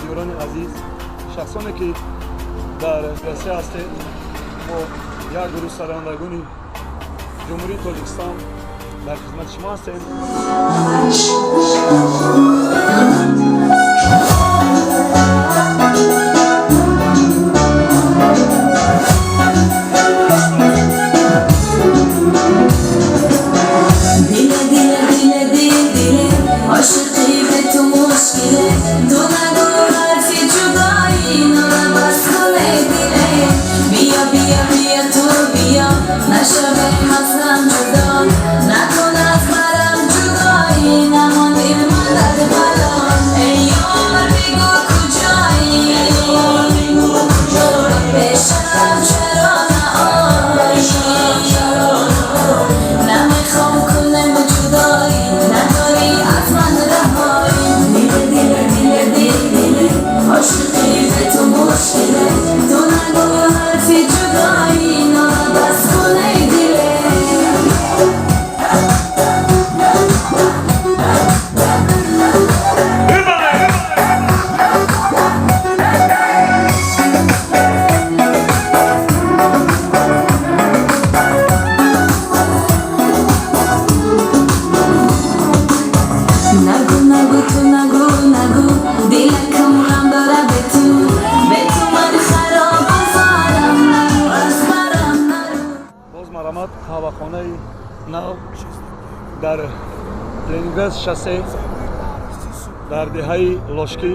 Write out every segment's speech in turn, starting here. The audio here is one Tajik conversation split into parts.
Ҳамдиёрони азиз, шахсоне ки дар Россия ҳастед, мо як гурӯҳ сарояндагони Ҷумҳурии Тоҷикистон дар хизмати шумо ҳастем. Диле, диле, диле, дил, диле, ошиқӣ бе ту мушкиле. Ту нагӯ ҳарфи ҷудоӣ, нола бас куне, диле. Биё, биё, биё, ту биё, нашавем аз ҳам ҷудо. Накун аз барам ҷудоӣ, намон дил ман дар бало. Эй ёр, бигӯ куҷоӣ, пешам чаро наоӣ? Намехом кунем ҷудоӣ, надорӣ аз ман раҳоӣ. Диле, диле, диле, дил, диле, ошиқӣ бе ту мушкиле. Ту нагӯ ҳарфи ҷудоӣ, нола бас кун, эй диле. Нагӯ, нагӯ, ту нагӯ, нагӯ, дилакам ғам дора бе ту. Бе ту ман хароб азорам, нару аз барам, нару. Боз марҳамат, қаҳвахонаи нав дар Ленинград шоссе дар деҳаи Лошкӣ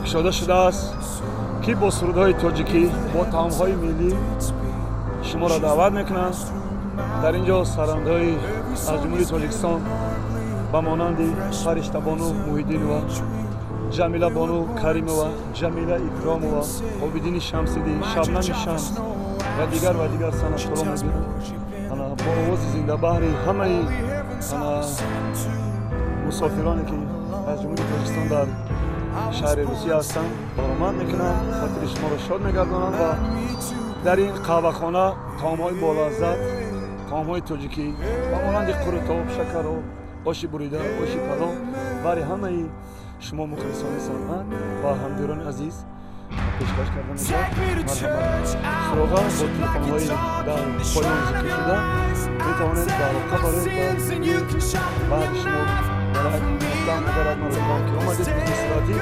кушода шудааст, ки бо сурудҳои тоҷикӣ, бо таомҳои миллӣ шуморо даъват мекунанд. Дар ин ҷо сарояндаҳои аз Ҷумҳурии Тоҷикистон ба монанди Фариштабону Муҳиддинова, Ҷамилабону Каримова, Ҷамила Икромова, Обидини Шамсиддин, Шабнами Шамс ва дигар ва дигар санъаткорон мебинанд. Ана бо овози зинда баҳри ҳамаи ана мусофироне, ки аз Ҷумҳурии Тоҷикистон дар шаҳри Русия ҳастанд, баромад мекунанд, хотири шуморо шод мегардонанд. Ва дар ин қаҳвахона таомҳои болаззат, таомҳои тоҷикӣ ба монанди қурутоб, шакароб, оши бурида, оши палов барои ҳамаи шумо мухлисони санъат ва ҳамдиёрони азиз пешкаш карда мешавад. Марҳамат, суроға бо телефонҳои дар поён зикр шуда метавонед ба алоқа баред ва баъди шумо дар як ҳафта агар як маротиба ки омадед, истироҳатӣ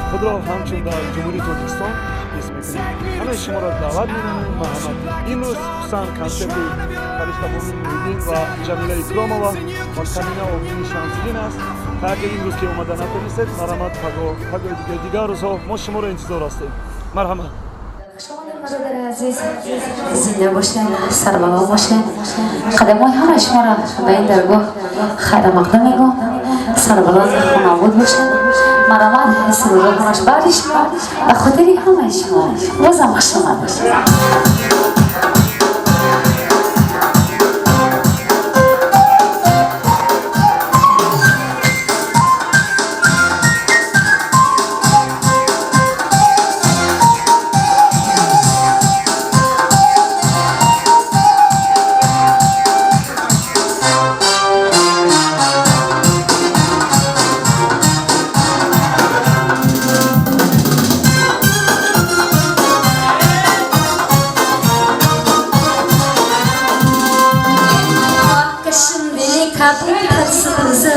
худро ҳамчун дар Ҷумҳурии Тоҷикистон ҳис мекунед. Ҳамаи шуморо даъват менамоем, марҳамат. Имрӯз хусусан консерти Фариштабону Муҳиддин ва Ҷамила Икромова ва камина Обидини Шамсиддин аст. Агар имрӯз ки омада натонистед, марҳамат, паго, пагои дигар, дигар рӯзҳо мо шуморо интизор ҳастем. Марҳамат. Бародари азиз, зинда бошед, сарбаланд бошед. Қадамҳои ҳамаи шуморо ба ин даргоҳ хайрамақдам мегӯм. Сарбаланд, хонобод бошед. Марҳамат, сурудҳо ҳамаш баҳри шумо, ба хотири ҳамаи шумо. Бозам хушомад бошед. Кашым дили кабутар сӯза.